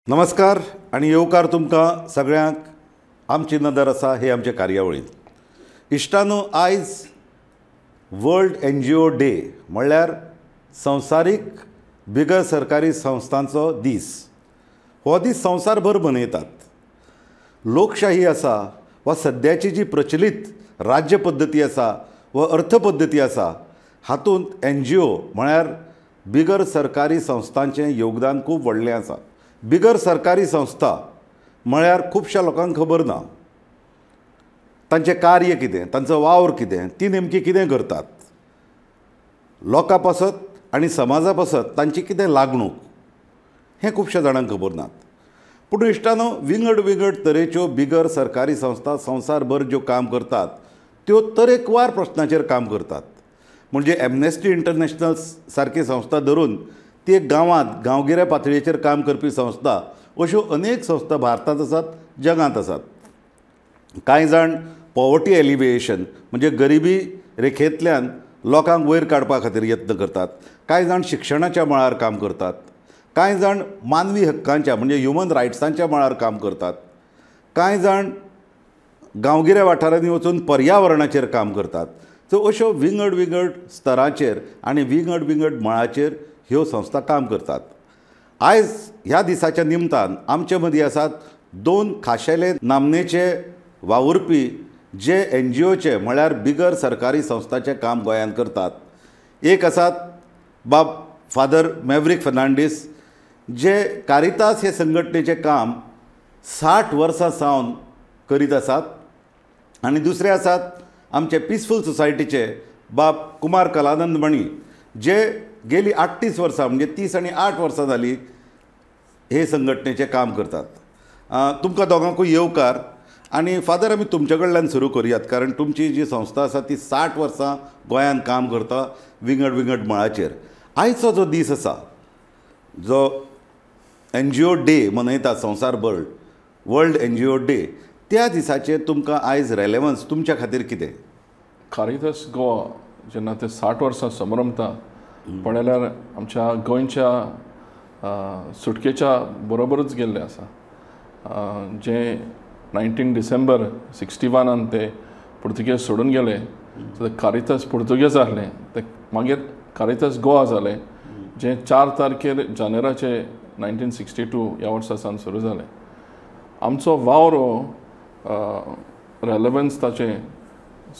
नमस्कार आनी येवकार तुमकां सगळ्यांक आमची नदर आसा हे आमचे कार्यावळींत. इश्टानो, आयज वर्ल्ड एनजीओ डे म्हणल्यार संवसारीक बिगर सरकारी संस्थांचो दीस. हो दीस संवसारभर मनयतात. लोकशाही आसा वा सद्याची जी प्रचलीत राज्य पद्दती आसा वा अर्थ पद्दती आसा हातूंत एनजीओ म्हळ्यार बिगर सरकारी संस्थांचें योगदान खूब व्हडलें आसा. बिगर सरकारी संस्था म्हळ्यार खुबश्या लोकांक खबर ना तांचें कार्य कितें, तांचो वावर कितें, ती नेमकी कितें करतात, लोकां पासत आनी समाजा पासत तांची कितें लागणूक हें खुबश्या जाणांक खबर नात. पूण इश्टानो, विंगड विंगड तरेच्यो बिगर सरकारी संस्था संवसारभर ज्यो काम करतात त्यो तरेकवार प्रश्नाचेर काम करतात. म्हणजे एमनेस्टी इंटरनॅशनल सारकी संस्था धरून ती एक गांवांत गांवगिऱ्या पातळेचेर काम करपी संस्था, अश्यो अनेक संस्था भारतांत आसात, जगांत आसात. कांय जाण पॉवर्टी एलिविएशन म्हणजे गरिबी रेखेंतल्यान लोकांक वयर काडपा खातीर यत्न करतात, कांय जाण शिक्षणाच्या मळार काम करतात, कांय जाण मानवी हक्कांच्या म्हणजे ह्युमन रायट्सांच्या मळार काम करतात, कांय जाण गांवगिऱ्या वाठारांनी वचून पर्यावरणाचेर काम करतात. सो अश्यो विंगड विंगड स्तरांचेर आनी विंगड विंगड मळाचेर ह्यो संस्था काम करतात. आयज ह्या दिसाच्या निमतान आमचे मदीं आसात दोन खाशेले नामनेचे वावुरपी जे एनजीओचे म्हळ्यार बिगर सरकारी संस्थाचें काम गोंयांत करतात. एक आसात बाब फादर मॅवरीक फर्नांडीस, जे कारितास हे संघटनेचें काम 60 वर्सां सावन करीत आसात, आनी दुसरे आसात आमचे पिसफूल सोसायटीचे बाब कुमार कलानंद मणी, जे गेली 38 वर्सां म्हणजे 30 आनी 8 वर्सां जाली हे संघटनेचें काम करतात. तुमकां दोगांकूय येवकार. आनी फादर, आमी तुमचे कडल्यान सुरू करुयात, कारण तुमची जी संस्था आसा ती 60 वर्सां गोंयांत काम करता विंगड विंगड मळाचेर. आयचो जो दीस आसा, जो एनजीओ डे मनयतात संवसारभर, वर्ल्ड एनजीओ डे, त्या दिसाचेर तुमकां आयज रेलेवन्स तुमच्या खातीर कितें? कारितास गोवा जेन्ना ते 60 वर्सां संभ्रमता पळयल्यार आमच्या गोंयच्या सुटकेच्या बरोबरूच गेल्लें आसा. जें 19 डिसेंबर 61 ते पुर्तुगेज सोडून गेले, सो ते कारितास पुर्तुगेज आहलें, ते मागीर कारितास गोवा जालें, जें 4 तारखेर जानेराचे 1962 ह्या वर्सा सावन सुरू जालें. आमचो वावर हो रेलेवन्स ताचें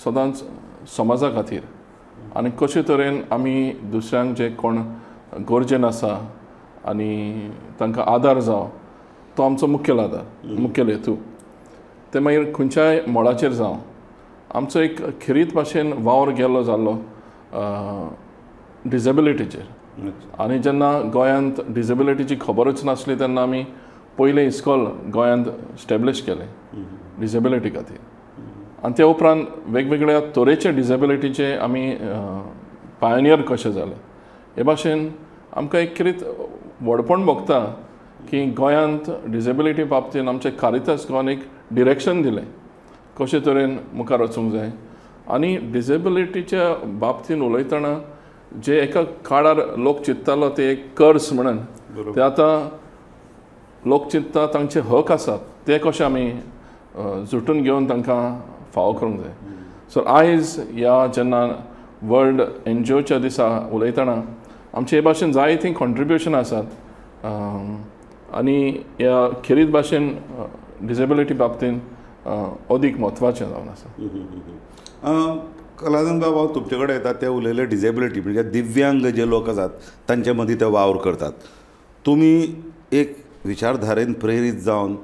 सदांच समाजा खातीर आनी कशे तरेन आमी दुसऱ्यांक जे कोण गरजेन आसा आनी तांकां आदार जावं, तो आमचो मुखेल आदार, मुखेल हेतू. ते मागीर खंयच्याय मळाचेर जावं, आमचो एक खेरीत भाशेन वावर गेल्लो जाल्लो डिजेबिलिटीचेर. आनी जेन्ना गोंयांत डिजेबिलिटीची खबरूच नासली तेन्ना आमी पयलें इस्कॉल गोंयांत स्टॅब्लिश केलें डिजेबिलिटी खातीर. आनी त्या उपरांत वेगवेगळ्या तरेचे डिजेबिलिटीचे आमी पायनियर कशे जाले. हे भाशेन आमकां एक खेरीत व्हडपण भोगता की गोंयांत डिजेबिलिटी बाबतीन आमचे कारितास गोवान एक डिरेक्शन दिलें कशे तरेन मुखार वचूंक जाय. आनी डिजेबिलिटीच्या बाबतीन उलयतना जे एका काळार लोक चिंत्तालो ते एक कर्स म्हणून, ते आतां लोक चिंत्ता तांचे हक आसात ते कशे आमी जुटून घेवन तांकां फावो करूंक जाय. सो आयज ह्या जेन्ना वर्ल्ड एनजीओच्या दिसा उलयतना आमचे हे भाशेन जायतीं कॉन्ट्रिब्युशन आसात आनी ह्या खेरीत भाशेन डिजेबिलिटी बाबतीन अदीक म्हत्वाचें जावन आसा. कलानंद बाब, हांव तुमचे कडेन येता. ते उलयले डिजेबिलिटी म्हणजे दिव्यांग जे लोक आसात तांचे मदीं ते वावर करतात. तुमी एक विचारधारेन प्रेरीत जावन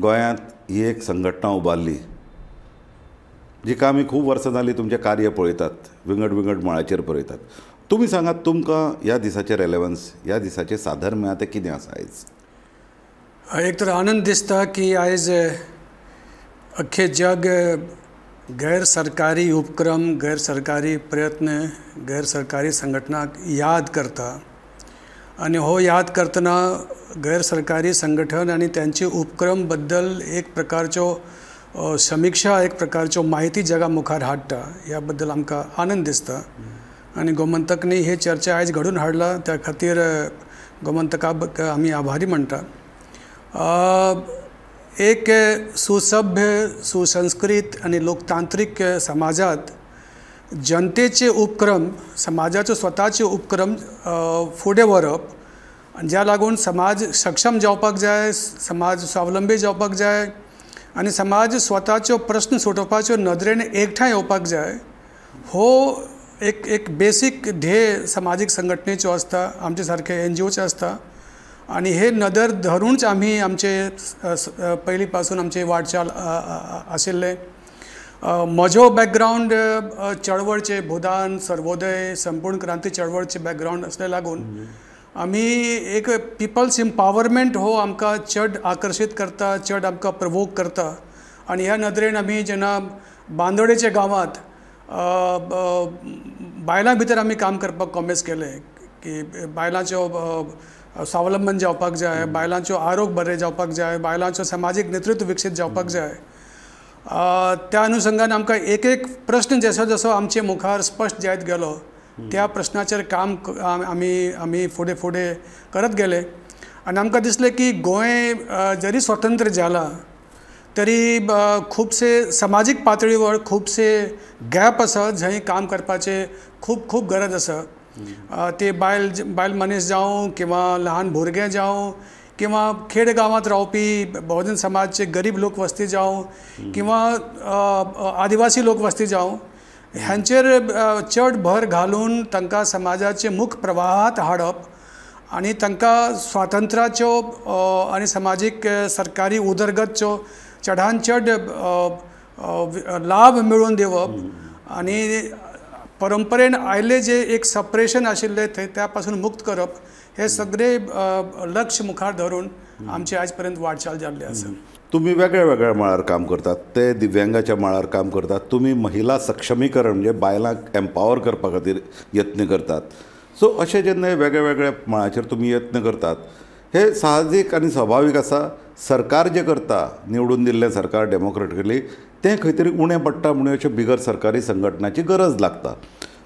गोंयांत ही एक संघटना उबारली, जिका आमी खूब वर्सां जालीं तुमचें कार्य पळयतात, विंगड विंगड मळाचेर पळयतात. तुमी सांगात, तुमकां ह्या दिसाचें रेलेवन्स, ह्या दिसाचें साधर्म्य आतां कितें आसा आयज? एक तर आनंद दिसता की आयज अख्खे जग गैर सरकारी उपक्रम, गैर सरकारी प्रयत्न, गैर सरकारी संघटनाक याद करता. आनी हो याद करतना गैर सरकारी संघटन आनी त्यांचे उपक्रम बद्दल एक प्रकारच्यो समिक्षा, एक प्रकारच्यो म्हायती जगा मुखार हाडटा. ह्या बद्दल आमकां आनंद दिसता. आनी गोमंतकनी ही चर्चा आयज घडून हाडला त्या खातीर गोमंतकाक आमी आभारी म्हणटा. एक सुसभ्य, सुसंस्कृत आनी लोकतांत्रीक समाजांत जनतेचे उपक्रम, समाजाचो स्वताचे उपक्रम फुडें व्हरप आनी ज्या लागून समाज सक्षम जावपाक जाय, समाज स्वावलंबी जावपाक जाय आनी समाज स्वताच्यो प्रस्न सोडोवपाच्यो नदरेन एकठांय येवपाक जाय, हो एक एक बेसीक ध्येय समाजीक संघटनेचो आसता, आमचे सारके एनजीओचे आसता. आनी हे नदर धरूनच आमी आमचे पयलीं पासून आमचे वाटचाल आशिल्लें. म्हजो बॅकग्रावंड चळवळचे, भूदान, सर्वोदय, संपूर्ण क्रांती चळवळचे बॅकग्रावंड आसले लागून आमी एक पिपल्स एम्पावरमेंट हो आमकां चड आकर्शीत करता, चड आमकां प्रवोक करता. आनी ह्या नदरेन आमी जेन्ना बांदोडेच्या गांवांत बायलां भितर आमी काम करपाक कॉमेस केलें की बायलांच्यो स्वावलंबन जावपाक जाय, बायलांच्यो आरोग्य बरें जावपाक जाय, बायलांचो समाजीक नेतृत्व विकसीत जावपाक जाय. त्या अनुशंगान आमकां एक एक प्रश्न जसो जसो आमचे मुखार स्पश्ट जायत गेलो त्या प्रश्नाचेर काम आमी आमी फुडें फुडें करत गेले. आनी आमकां दिसलें की गोंय जरी स्वतंत्र जालां तरी खुबशे समाजीक पातळीवर खुबशे गॅप आसा जंय काम करपाचें खूब खूब गरज आसा. ते बायल बायल मनीस जावं किंवा ल्हान भुरगें जावं किंवा खेड गांवांत रावपी बहुजन समाजचे गरीब लोक वस्ती जावं किंवा आदिवासी लोक वस्ती जावं, ह्यांचेर चड भर घालून तांकां समाजाचे मुख प्रवाहांत हाडप आनी तांकां स्वातंत्र्याच्यो आनी समाजीक सरकारी उदरगतच्यो चडान चड लाभ मेळोवन दिवप आनी परंपरेन आयिल्ले जे एक सपरेशन आशिल्लें थंय त्या पासून मुक्त करप, हे सगळे लक्ष मुखार धरून आमची आयज पर्यंत वाटचाल जाल्ली आसा. तुमी वेगळ्या वेगळ्या मळार काम करतात, ते दिव्यांगाच्या मळार काम करतात, तुमी महिला सक्षमीकरण म्हणजे बायलांक एम्पावर करपा खातीर यत्न करतात. सो अशें जेन्ना वेगळ्या वेगळ्या मळाचेर तुमी यत्न करतात हे साहजीक आनी स्वाभावीक आसा. सरकार जें करता, निवडून दिल्लें सरकार डेमोक्रेटिकली, तें खंय तरी उणें पडटा म्हणून अश्यो बिगर सरकारी संघटनाची गरज लागता.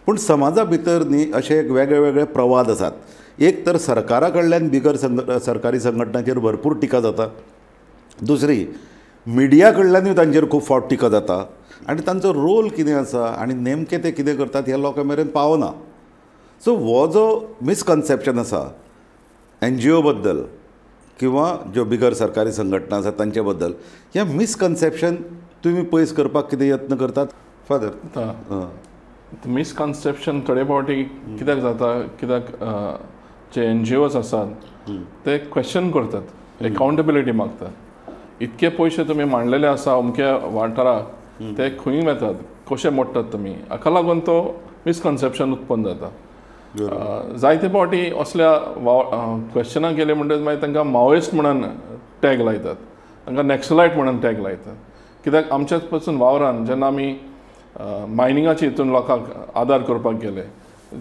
पूण समाजा भितर न्ही अशे एक वेगळे वेगळे प्रवाद आसात. एक तर सरकारा कडल्यान बिगर सरकारी संघटनाचेर भरपूर टिका जाता, दुसरी मिडिया कडल्यानूय तांचेर खूब फावट टिका जाता आनी तांचो रोल कितें आसा आनी नेमकें ते कितें करतात ह्या लोकां मेरेन पावना. सो हो जो मिसकन्सेप्शन आसा एनजीओ बद्दल किंवा ज्यो बिगर सरकारी संघटना आसा तांचे बद्दल, हें मिसकन्सेप्शन तुमी पयस करपाक कितें यत्न करतात फादर? मिसकन्सेप्शन थोडे फावटी कित्याक जाता, कित्याक जे एनजीओज आसात ते क्वेश्चन करतात, एकाउंटेबिलिटी मागतात. इतके पयशे तुमी मांडलेले आसा अमक्या वाठाराक, ते खंय वेतात, कशे मोडटात तुमी, हाका लागून तो मिसकन्सेप्शन उत्पन्न जाता. जायते फावटी असल्या क्वेश्चनां केले म्हणटकच मागीर तांकां माओइस्ट म्हणून टॅग लायतात, तांकां नॅक्सलायट म्हणून टॅग लायतात. कित्याक आमच्याच पासून वावरान जेन्ना आमी मायनिंगाचे हितून लोकांक आदार करपाक गेले,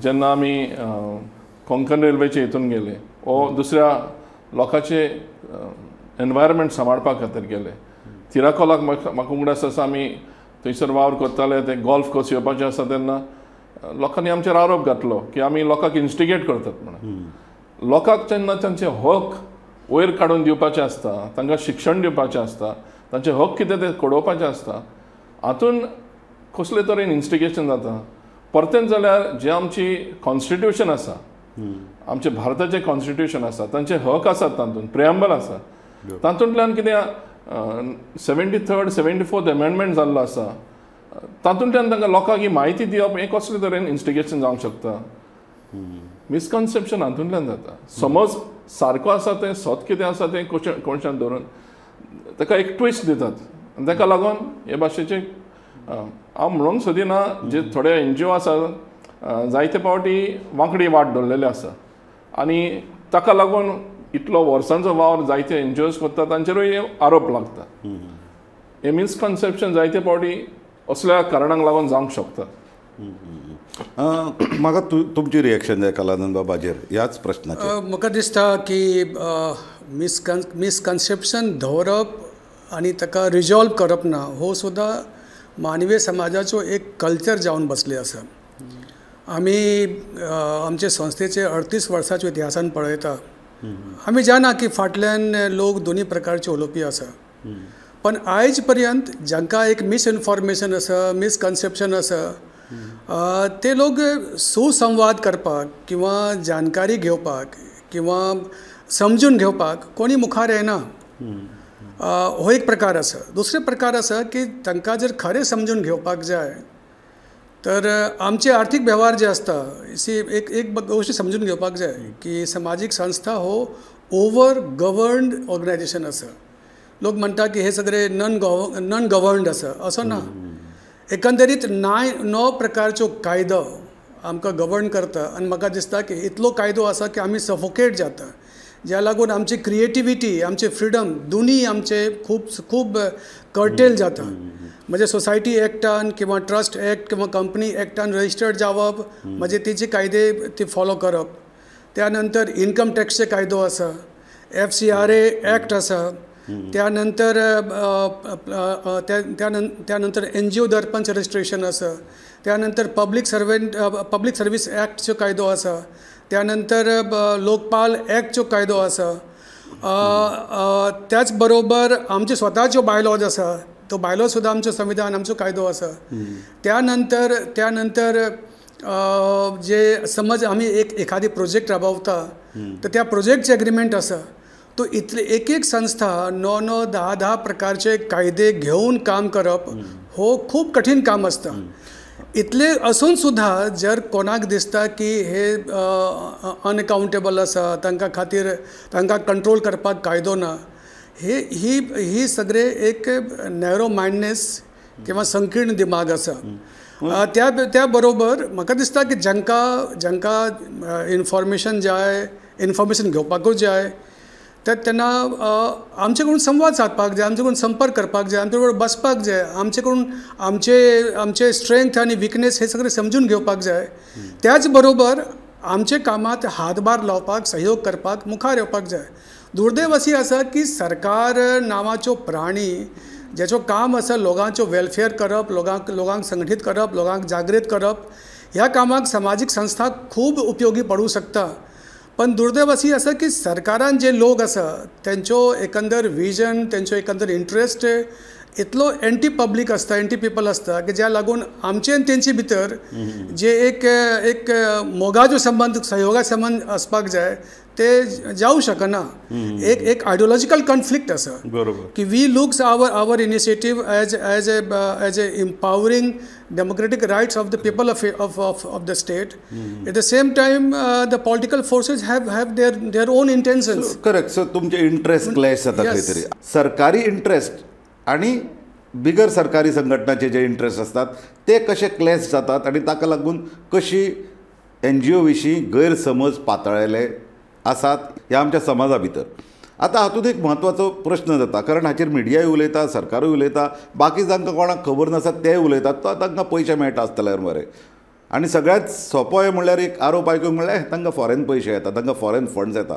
जेन्ना आमी कोंकण रेल्वेचे हितून गेले वो दुसऱ्या लोकांचे एनवायरमेंट सांबाळपा खातीर गेले, तिराकोलाक म्हाका उगडास आसा आमी थंयसर वावर करताले, ते गोल्फ कोर्स येवपाचें आसा तेन्ना लोकांनी आमचेर आरोप घातलो की आमी लोकांक इन्स्टिगेट करतात म्हणून. लोकांक जेन्ना तांचे हक वयर काडून दिवपाचें आसता, तांकां शिक्षण दिवपाचें आसता, तांचे हक कितें ते कडोवपाचें आसता, हातून कसले तरेन इन्स्टिगेशन जाता. परतेंच जाल्यार जें आमची कॉन्स्टिट्युशन आसा, आमचें भारताचें कॉन्स्टिट्युशन आसा, तांचे हक आसात, तातूंत प्रिएम्बल आसा, तातूंतल्यान कितें 73rd 74th amendment जाल्लो आसा, तातूंतल्यान तांकां लोकांक ही म्हायती दिवप हें कसले तरेन इन्स्टिगेशन जावंक शकता. मिसकन्सेप्शन हातूंतल्यान जाता. समज सारको आसा तें सत कितें आसा तें कोणशान दवरून ताका एक ट्विस्ट दितात आनी ताका लागून हे भाशेचें हांव म्हणूंक सोदिना. जे थोडे एनजीओ आसा जायते फावटी वांकडी वाट धरलेली आसा आनी ताका लागून इतलो वर्सांचो वावर जायते एनजीओज करता तांचेरूय आरोप लागता. हे मिसकन्सेप्शन जायते फावटी असल्या कारणांक लागून जावंक शकता. म्हाका तुमची रिएक्शन जाय कलानंद बाबाचेर ह्याच प्रश्नाचेर. म्हाका दिसता की मिसकन्सेप्शन दवरप आनी ताका रिजॉल्व करप ना हो सुद्दां मानवीय समाजाचो एक कल्चर जावन बसले आसा. आमी आमचे संस्थेचे 38 वर्साच्या इतिहासान पळयता आमी जाणा की फाटल्यान लोक दोनी प्रकारचे उलोवपी आसा, पण आयज पर्यंत जांकां एक मिसइन्फॉर्मेशन आसा, मिसकन्सेप्शन आसा, ते लोक सुसंवाद करपाक किंवा जानकारी घेवपाक किंवा समजून घेवपाक कोणी मुखार येना. हो एक प्रकार आसा. दुसरो प्रकार आसा की तांकां जर खरें समजून घेवपाक जाय तर आमचे आर्थीक वेव्हार जे आसता, सी एक एक गोश्ट समजून घेवपाक जाय की समाजीक संस्था हो ओवर गवर्न्ड ऑर्गनायजेशन आसा. लोक म्हणटा की हे सगळे नॉन गवर्न्ड आसा, असो ना. एकंदरीत 9 प्रकारच्यो कायदो आमकां गवर्न करता आनी म्हाका दिसता की इतलो कायदो आसा की आमी सफोकेट जाता, ज्या लागून आमची क्रिएटिविटी, आमचे फ्रिडम दोनी आमचे खूब खूब कर्टेल जाता. म्हणजे सोसायटी एक्टान किंवा ट्रस्ट एक्ट किंवा कंपनी एक्टान रजिस्टर्ड जावप म्हणजे तेजे कायदे ते फॉलो करप. त्या नंतर इनकम टॅक्सचे कायदो आसा, FCRA act आसा, त्यानंतर त्यानंतर NGO दर्पणचें रजिस्ट्रेशन आसा, त्यानंतर पब्लीक सर्वीस एक्टचो कायदो आसा, त्यानंतर लोकपाल एक्टचो कायदो आसा, त्याच बरोबर आमचे स्वताच्यो बायलॉज आसा, तो बायलॉज सुद्दां आमचो संविधान, आमचो कायदो आसा. त्यानंतर त्यानंतर जे समज आमी एक एखादी प्रोजेक्ट राबवता तर त्या प्रोजेक्टचे एग्रीमेंट आसा. तो इतले एक एक संस्था 9 9 10 10 प्रकारचे कायदे घेवन काम करप हो खूब कठीण काम आसता. इतले असून सुद्दां जर कोणाक दिसता की हे अनअकाउंटेबल आसा, तांकां खातीर तांकां कंट्रोल करपाक कायदो ना, हे ही ही सगळे एक नॅरो मायंडनेस किंवा संकीर्ण दिमाग आसा. त्या त्या बरोबर म्हाका दिसता की जांकां जांकां इन्फॉर्मेशन जाय, इन्फॉर्मेशन घेवपाकूच जाय, तर तेन्ना आमचे कडून संवाद सादपाक जाय, आमचे कडून संपर्क करपाक जाय, आमचे बरोबर बसपाक जाय, आमचे कडून आमचे आमचे स्ट्रेंथ आनी विकनेस हे सगळे समजून घेवपाक जाय. त्याच बरोबर आमचे कामात हातभार लावपाक, सहयोग करपाक मुखार येवपाक जाय. दुर्दैव अशी आसा की सरकार नांवाचो प्राणी ज्याचो काम आसा लोकांचो वेलफेअर करप, लोकांक लोकांक संघटीत करप, लोकांक जागृत करप, ह्या कामाक समाजीक संस्था खूब उपयोगी पडूं शकता. पण दुर्दैव अशी आसा की सरकारान जे लोक आसा तेंचो एकंदर विजन, तेंचो एकंदर इंट्रस्ट इतलो एंटी पब्लीक आसता, एंटी पिपल आसता की ज्या लागून आमचे आनी तेंचे भितर जे एक एक मोगाचो संबंद, सहयोगा संबंद आसपाक जाय ते जावं शकना. एक एक आयडियोलॉजिकल कॉन्फ्लिक्ट आसा. बरोबर की we looks our initiative as as a as a empowering democratic rights of the people of the state. At the same time the political forces have their own intentions. Correct. So तुमचे interest clash जाता खंय तरी, सरकारी interest आनी बिगर सरकारी संघटनाचे जे interest आसतात ते कशे क्लॅश जातात आनी ताका लागून कशी NGO विशीं गैरसमज पातळ्ळेले आसात ह्या आमच्या समाजा भितर. आतां हातूंत एक म्हत्वाचो प्रश्न जाता, कारण हाचेर मिडियाय उलयता, सरकारूय उलयता, बाकी जांकां कोणाक खबर नासता तेय उलयतात, तो तांकां पयशे मेळटा आसतले मरे. आनी सगळ्यांत सोंपो म्हणल्यार एक आरोप आयकूंक म्हणल्यार तांकां फॉरेन पयशे येता, तांकां फॉरेन फंड्स येता.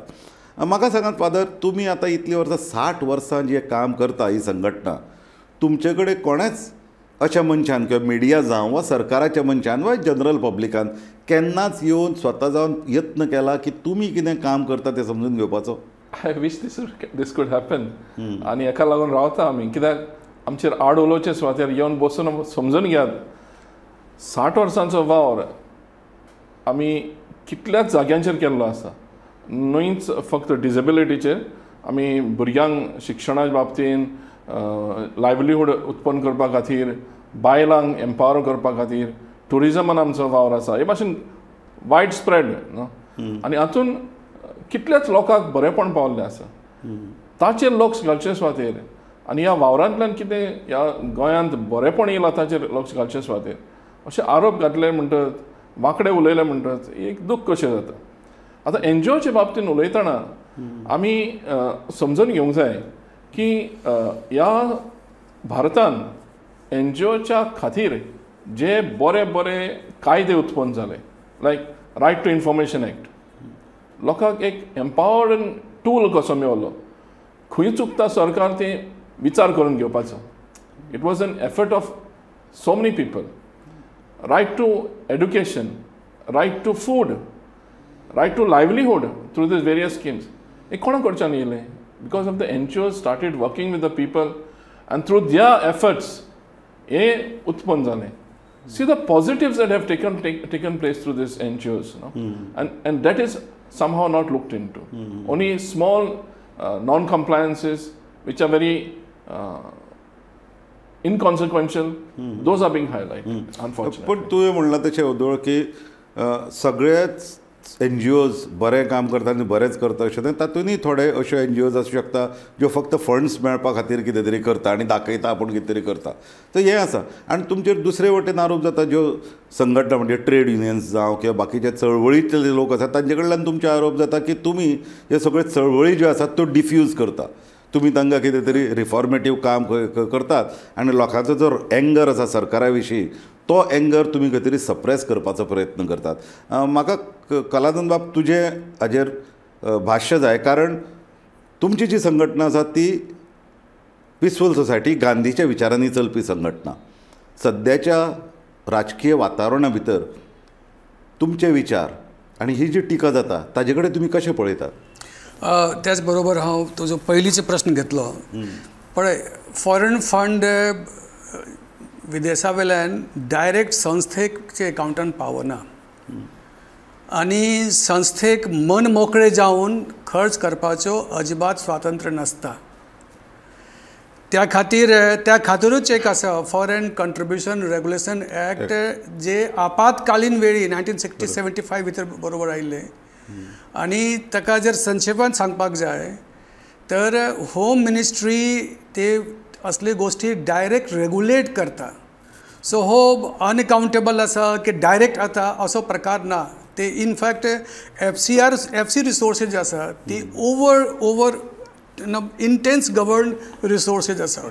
म्हाका सांगात फादर, तुमी आतां इतलीं वर्सां, 60 वर्सां जें काम करता ही संघटना, तुमचे कडेन कोणेंच अशा मनशान किंवा मिडिया जावं वा सरकाराच्या मनशान वा जनरल पब्लिकान केन्नाच येवन स्वता जावन यत्न केला की तुमी कितें काम करता तें समजून घेवपाचो? I wish this could happen. आनी हेका लागून रावता आमी, कित्याक आमचेर आड उलोवचे सुवातेर येवन बसून समजून घेयात. 60 वर्सांचो वावर आमी कितल्याच जाग्यांचेर केल्लो आसा, न्हयच फक्त डिजेबिलिटीचेर, आमी भुरग्यांक शिक्षणाच्या बाबतीन, लायवलीहूड उत्पन्न करपा खातीर, बायलांक एम्पावर करपा खातीर, ट्युरिजमान आमचो वावर आसा, हे भाशेन वायड स्प्रेड न्हू. आनी हातून कितल्याच लोकांक बरेंपण पावल्लें आसा. ताचेर लक्ष घालचे सुवातेर आनी ह्या वावरांतल्यान कितें ह्या गोंयांत बरेंपण येयलां ताचेर लक्ष घालचे सुवातेर अशे आरोप घातले म्हणटच, वांकडे उलयले म्हणटच एक दूख कशें जाता. आतां NGOचे बाबतीन उलयतना आमी समजून घेवंक जाय की ह्या भारतान NGOच्या खातीर जे बरे बरे कायदे उत्पन्न जाले, like right to information act, लोकांक एक एम्पावर्ड टूल कसो मेळलो, खंय चुकता सरकार ते विचार करून घेवपाचो. It was an effort of so many people. Right to education, right to food, right to livelihood through these various schemes. हें कोणा कडच्यान येयलें? Because of the NGOs started working with the people and through their efforts हें उत्पन्न जालें. See the positives that have taken place through these NGOs, you know? And that is somehow not looked into. Only small non-compliances which are very inconsequential, those are being highlighted, unfortunately. पण तुवें म्हणलां तशें ओदोळ की सगळेच N G ओज बरें काम करता आनी बरेंच करता अशें न्हय, तातूंतय थोडे अश्यो एन जी ओज आसूं शकता ज्यो फक्त फंड्स मेळपा खातीर कितें तरी करता आनी दाखयता आपूण कितें तरी करता. तर हें आसा. आनी तुमचेर दुसरे वटेन आरोप जाता ज्यो संघटना म्हणजे ट्रेड युनियन्स जावं किंवा बाकीचे चळवळींतले लोक आसात तांचे कडल्यान तुमचे आरोप जाता की तुमी हे सगळे चळवळी ज्यो आसात त्यो डिफ्यूज करता, तुमी तांकां कितें तरी रिफॉर्मेटीव काम करतात आनी लोकांचो जो एंगर आसा सरकारा विशीं तो एंगर तुमी खंय तरी सप्रेस करपाचो प्रयत्न करतात. म्हाका कलानंद बाब तुजें हाजेर भाश्य जाय, कारण तुमची जी संघटना आसा ती पिसफूल सोसायटी गांधीच्या विचारांनी चलपी संघटना. सद्याच्या राजकीय वातावरणा भितर तुमचे विचार आनी ही जी टिका जाता ताजे कडेन तुमी कशें पळयतात? त्याच बरोबर हांव तुजो पयलींचो प्रश्न घेतलो. पळय, फॉरेन फंड विदेशा वेल्यान डायरेक्ट संस्थेचे एकावंटान पावना आनी संस्थेक मन मोकळें जावन खर्च करपाचो अजिबात स्वातंत्र्य नासता. त्या खातीर त्या खातीरूच एक आसा फॉरेन कंट्रिब्युशन रेगुलेशन ॲक्ट, जे आपातकालीन वेळी 1960-75 भितर बरोबर आयिल्लें. आनी ताका जर संक्षेपान सांगपाक जाय तर होम मिनिस्ट्री ते असले गोश्टी डायरेक्ट रेगुलेट करता. सो हो अनएकाउंटेबल आसा की डायरेक्ट आता असो प्रकार ना. ते इनफॅक्ट एफ सी रिसोर्सेज जे आसा ती over intense govern resources आसा.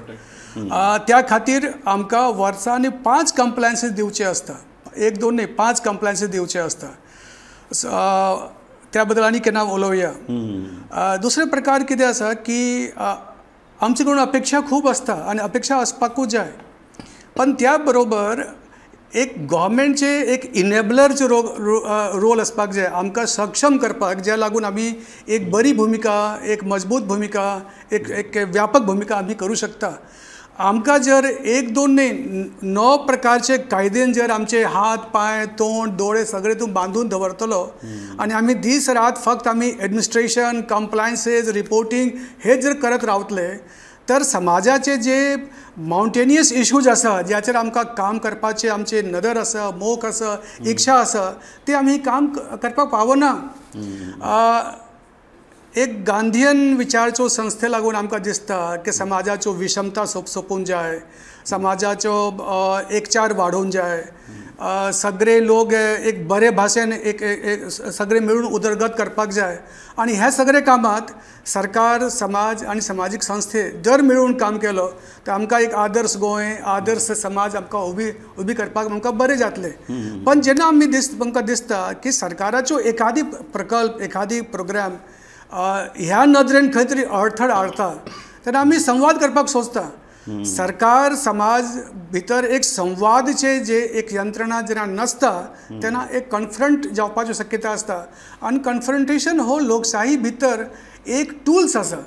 त्या खातीर आमकां वर्सांनी 5 कंप्लायन्सीस दिवचे आसता, 1-2 न्ही, 5 कंप्लायन्सीस दिवचे आसता. त्या बद्दल आनी केन्ना उलोवया. दुसरे प्रकार कितें आसा की आमचे कडून अपेक्षा खूब आसता आनी अपेक्षा आसपाकूच जाय, पण त्या बरोबर एक गव्हर्मेंटचे एक इनेबलरचो रोल आसपाक जाय, आमकां सक्षम करपाक, ज्या लागून आमी एक बरी भुमिका, एक मजबूत भुमिका, एक एक व्यापक भुमिका आमी करूं शकता. आमकां जर 1-2 न्ही 9 प्रकारचे कायदेन जर आमचे हात पांय तोंड दोळे सगळे तूं बांदून दवरतलो आनी आमी दीस रात फक्त आमी एडमिनिस्ट्रेशन, कंप्लायन्सेस, रिपोर्टींग हे जर करत रावतले तर समाजाचे जे मावंटेनियस इशूज आसा ज्याचेर आमकां काम करपाचें आमची नदर आसा, मोख आसा, इच्छा आसा, ते आमी काम करपाक पावना. एक गांधीयन विचारचो संस्थे लागून आमकां दिसता की समाजाच्यो विषमता सोंपून जाय, समाजाचो एकचार वाडोवन जाय, सगळे लोक एक बरे भाशेन एक सगळे मेळून उदरगत करपाक जाय. आनी ह्या सगळे कामांत सरकार, समाज आनी समाजीक संस्थे जर मेळून काम केलो तर आमकां एक आदर्श गोंय, आदर्श समाज आमकां उबी करपाक आमकां बरें जातलें. पण जेन्ना आमी आमकां दिसता की सरकाराच्यो एखादी प्रकल्प, एखादी प्रोग्राम ह्या नदरेन खंय तरी अडथळ हाडटा तेन्ना आमी संवाद करपाक सोदता. सरकार समाज भितर एक संवादचे जे एक यंत्रणा जेन्ना नासता तेन्ना एक कन्फ्रंट जावपाची शक्यता आसता आनी कन्फ्रंटेशन हो लोकशाही भितर एक टूल्स आसा.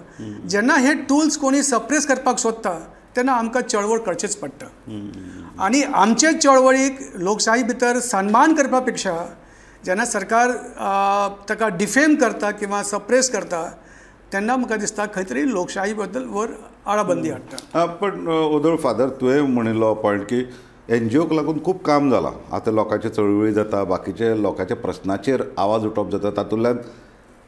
जेन्ना हे टूल्स कोणी सप्रेस करपाक सोदता तेन्ना आमकां चळवळ करचेच पडटा. आनी आमचे चळवळीक लोकशाही भितर सन्मान करपा पेक्षा जेन्ना सरकार ताका डिफेम करता किंवा सप्रेस करता तेन्ना म्हाका दिसता खंय तरी लोकशाही बद्दल वर आळाबंदी हाडटा. पण ओदोळ फादर तुवें म्हणिल्लो पॉयंट की एन जी ओक लागून खूब काम जालां, आतां लोकांच्यो चळवळी जाता, बाकीचे लोकांच्या प्रस्नाचेर आवाज उठोवप जाता, तातूंतल्यान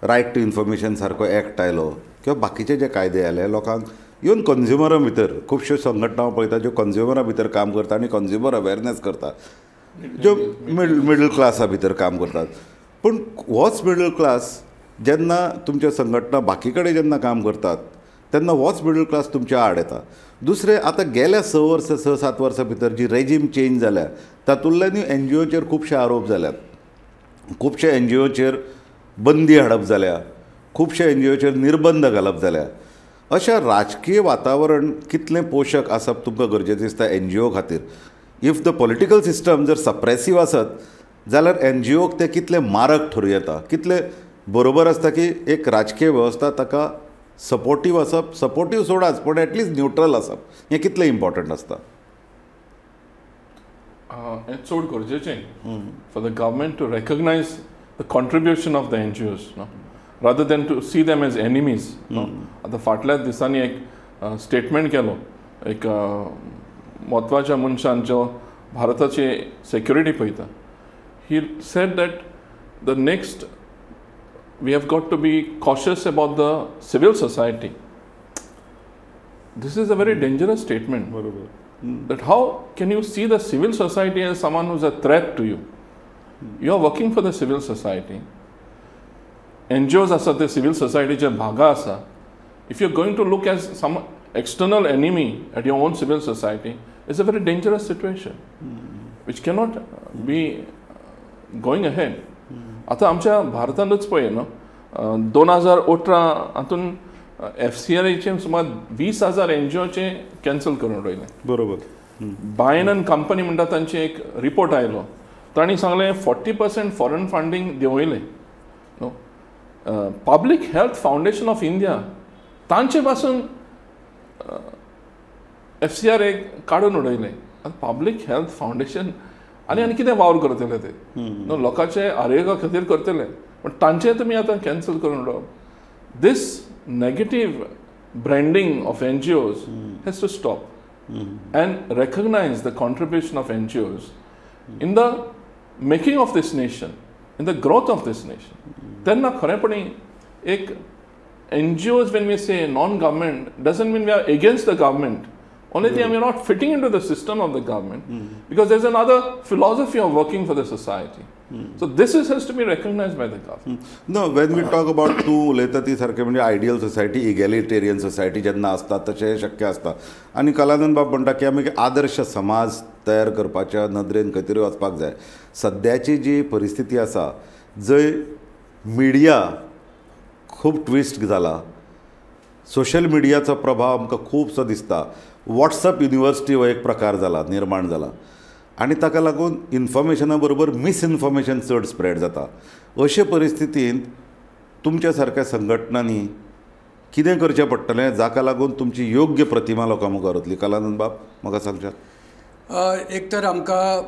रायट टू इन्फॉर्मेशन सारको एक्ट आयलो किंवा बाकीचे जे कायदे आयले लोकांक, इवन कंज्युमरा भितर खुबश्यो संघटना पळयता ज्यो कंज्युमरा भितर काम करता आनी कंज्युमर अवेरनेस करता, ज्यो मिडल क्लासा भितर काम करतात. पूण होच मिडल क्लास जेन्ना तुमच्यो संघटना बाकी कडेन जेन्ना काम करतात तेन्ना होच मिडल क्लास तुमच्या आड येता. दुसरें, आतां गेल्या 6 वर्सां 6-7 वर्सां भितर जी रेजीम चेंज जाल्या तातूंतल्यानूय एन जी ओचेर खुबशे आरोप जाल्यात, खुबशे एन जी ओचेर बंदी हाडप जाल्या, खुबशे एन जी ओचेर निर्बंध घालप जाल्या. अशें राजकीय वातावरण कितलें पोशक आसप तुमकां गरजेचें दिसता एन जी ओ खातीर? If the political system जर सप्रेसीव आसत जाल्यार एन जी ओक तें कितलें मारक ठरूं येता, कितलें बरोबर आसता की एक राजकीय वेवस्था ताका सपोर्टीव आसप, सपोर्टीव सोडाच पूण एटलिस्ट न्यूट्रल आसप हें कितलें इम्पॉर्टंट आसता? हें चड गरजेचें for the government to recognise the contribution of the NGOs no, rather than to see them as enemies. आतां फाटल्या दिसांनी एक स्टेटमेंट केलो एक म्हत्वाच्या मनशान जो भारताची सेक्युरिटी पळयता. He said that the next we have got to be cautious about the civil society. This is a very dangerous statement. बरोबर. That how can you see the civil society as someone who's a threat to you? You are working for the civil society. NGOs आसा ते civil society चे भागा आसा. If you're going to look as some external enemy at your own civil society, it's a very dangerous situation, which cannot be going ahead. आतां आमच्या भारतांतूच पळय न्हू 2018 हातून FCRAचे सुमार 20,000 NGOचे कॅन्सल करून उडयलें. बरोबर. बायन अँड कंपनी म्हणटा तांचे एक रिपोर्ट आयलो, तांणी सांगलें 40% फॉरेन फंडींग देंवयलें. न्हू public health foundation of India तांचे पासून FCRA काडून उडयलें. आतां पब्लीक हेल्थ फावंडेशन आनी आनी कितें वावर करतले ते न्हू, लोकांचे आरोग्या खातीर करतले, पण तांचे तुमी आतां कॅन्सल करून उडोवप. This negative branding of NGOs has to stop and recognise the contribution of NGOs in the making of this nation, in the growth of this nation. तेन्ना खरेंपणी एक NGOs, when we say non-government, doesn't mean we are against the government. Only thing, we are not fitting into the system of the government because there's another philosophy of working for the society. So this is, has to be recognized by the government. No, when we talk about तूं उलयता ती सारकें म्हणजे ideal society, इगॅलिटेरियन society जेन्ना आसता तशें शक्य आसता. आनी कलानंद बाब म्हणटा की आमी आदर्श समाज तयार करपाच्या नदरेन खंय तरी वचपाक जाय. सद्याची जी परिस्थिती आसा जंय मिडिया खूब ट्विस्ट जाला, सोशल मिडियाचो प्रभाव आमकां खुबसो दिसता, वॉट्सअप युनिवर्सिटी हो एक प्रकार जाला, निर्माण जाला आनी ताका लागून इन्फॉर्मेशना बरोबर मिसइन्फॉर्मेशन चड स्प्रेड जाता. अशे परिस्थितींत तुमच्या सारक्या संघटनांनी कितें करचें पडटलें जाका लागून तुमची योग्य प्रतिमा लोकां मुखार वतली? कलानंद बाब म्हाका सांगशात? एक तर आमकां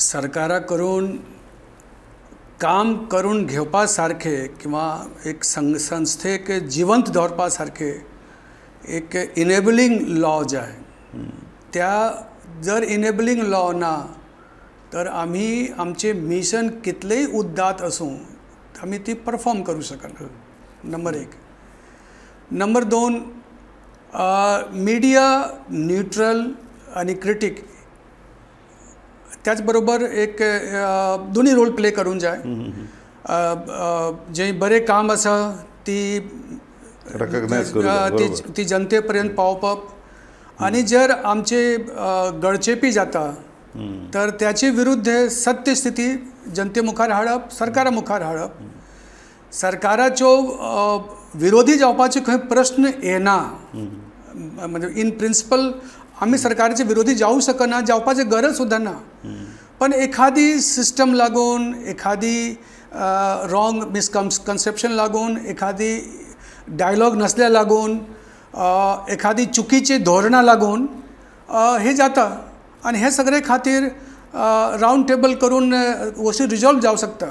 सरकारा करून काम करून घेवपा सारखें किंवा एक संस्थेक जिवंत दवरपा सारखें एक इनेबलिंग लॉ जाय. त्या जर इनेबलिंग लॉ ना तर आमी आमचें मिशन कितलेंय उद्दात आसूं आमी ती परफॉर्म करूं शकना. नंबर एक. नंबर दोन, मिडिया न्यूट्रल आनी क्रिटीक त्याच बरोबर एक दोन्ही रोल प्ले करूंक जाय. जें बरें काम आसा ती ती जनते पर्यंत पावोवप आनी जर आमचे गळचेपी जाता तर त्याचे विरुद्ध सत्य स्थिती जनते मुखार हाडप, सरकारा मुखार हाडप. सरकाराच्यो विरोधी जावपाचे खंय प्रश्न येना. म्हणजे इन प्रिंसिपल आमी सरकाराचे विरोधी जावं शकना, जावपाची गरज सुद्दां ना. पण एखादी सिस्टम लागून, एखादी रॉंग मिसकन्सेप्शन लागून, एखादी डायलॉग नसल्या लागून, एखादी चुकीची धोरणां लागून हे जाता. आनी हे सगळे खातीर रावंड टेबल करून वस्तू रिजॉल्व जावं शकता.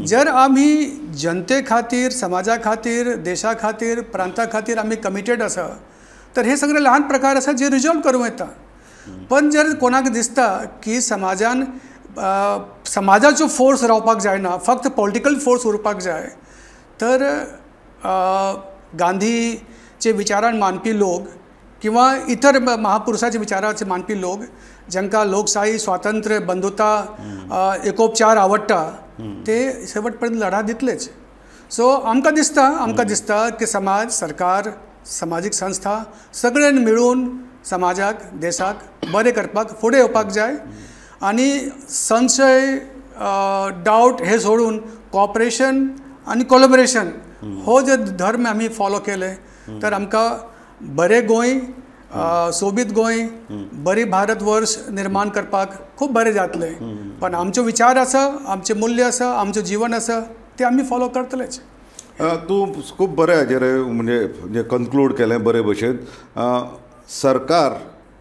जर आमी जनते खातीर, समाजा खातीर, देशा खातीर, प्रांता खातीर आमी कमिटेड आसा तर हे सगळे ल्हान प्रकार आसा जे रिजॉल्व करूं येता. पण जर कोणाक दिसता की समाजान समाजाचो फोर्स रावपाक जायना, फक्त पॉलिटिकल फोर्स उरपाक जाय, तर गांधीचे विचारान मानपी लोक किंवा इतर महापुरुषाचे विचाराचे मानपी लोक जांकां लोकशाही, स्वातंत्र्य, बंधुता, एकोपचार आवडटा ते शेवट पर्यंत लढा दितलेच. सो आमकां दिसता, आमकां दिसता की समाज, सरकार, समाजीक संस्था सगळ्यांनी मेळून समाजाक, देशाक बरें करपाक फुडें येवपाक जाय आनी संशय, डावट हे सोडून कॉपरेशन आनी कोलॅबोरेशन हो जर धर्म आमी फॉलो केले तर आमकां बरें गोंय, सोबीत गोंय, बरी भारत वर्ष निर्माण करपाक खूब बरें जातलें. पण आमचो विचार आसा, आमचें मूल्य आसा, आमचें जीवन आसा, ते आमी फॉलो करतलेच. तूं खूब बरें हाजेर म्हणजे कन्क्लूड केलें बरे भशेन.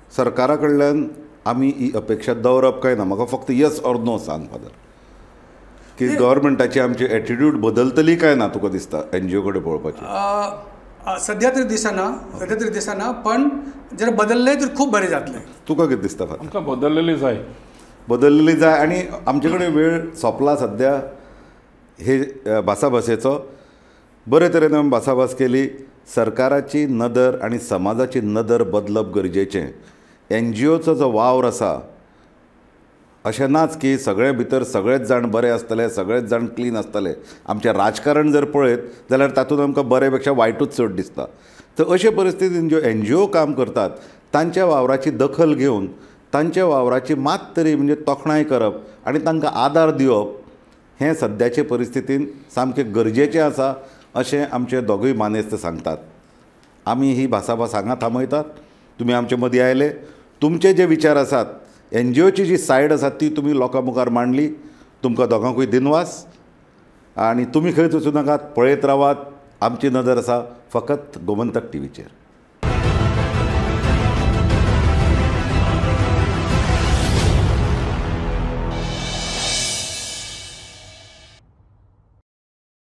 सरकारा कडल्यान आमी ही अपेक्षा दवरप काय ना? म्हाका फक्त येस ऑर नो सांग फादर, की गव्हर्मेंटाची आमची एटिट्यूड बदलतली काय ना तुका दिसता एन जी ओ कडेन पळोवपाची? सद्या तरी दिसना, सद्या तरी दिसना, पण जर बदलले तर खूब बरें जातलें. तुका कितें दिसता फादर? आमकां बदललेली जाय, बदललेली जाय. आनी आमचे कडेन वेळ सोंपला सद्या हे भासाभासेचो. बरे तरेन आमी भासाभास केली. सरकाराची नदर आनी समाजाची नदर बदलप गरजेचें. एन जी ओचो जो वावर आसा, अशें नाच की सगळे भितर सगळेच जाण बरे आसतले, सगळेच जाण क्लीन आसतले. आमचें राजकारण जर पळयत जाल्यार तातूंत आमकां बरे पेक्षा वायटूच चड दिसता. तर अशे परिस्थितीन ज्यो एन जी ओ काम करतात तांच्या वावराची दखल घेवन तांच्या वावराची मात तरी म्हणजे तोखणाय करप आनी तांकां आदार दिवप हें सद्याचे परिस्थितीन सामकें गरजेचें आसा अशें आमचे दोगूय मानेस्त सांगतात. आमी ही भासाभास हांगा थांबयतात. तुमी आमचे मदीं आयले, तुमचे जे विचार आसात, एन जी ओची जी सायड आसा ती तुमी लोकां मुखार मांडली. तुमकां दोगांकूय दिनवास. आनी तुमी खंयच वचूं नाकात, पळयत रावात. आमची नदर आसा फकत गोमंतक टीव्हीचेर.